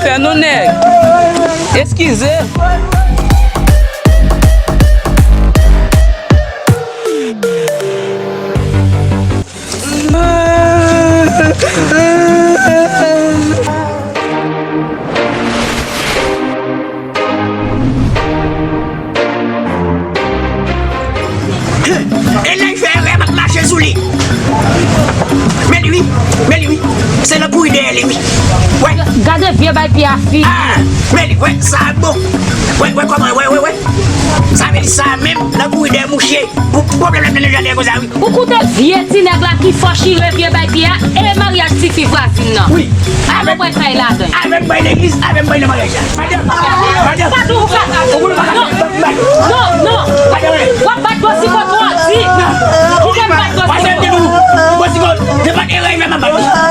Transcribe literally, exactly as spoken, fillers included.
Fè nou nèg. Eskize. E lè l fè erè, m ap mache sou li. Men li wi, men li wi. Se nan kouri dèyè li wi. Wè. Gade vye bay pye a fi. Ah, men li, wè, sa bon. Wè, wè kòman, wè, wè, wè. Sa vle di sa menm, nan kouri dèyè mouche. Pou pwoblèm la nan jardin konsa wi. Ou koute vye ti nèg la ki fò chire vye bay pye a, e maryaj tifi vwazin nan. Wi. Avè m wè kay ladan. Avè m bay legliz, avè m bay nan maryaj la. Madanm, madanm. Ou konnen pa ka fè m bat. Non, non. Madanm. W ap bat Bòsikò twò di. Kite m bat Bòsikò. Bòsikò, se pa erè m ap bat.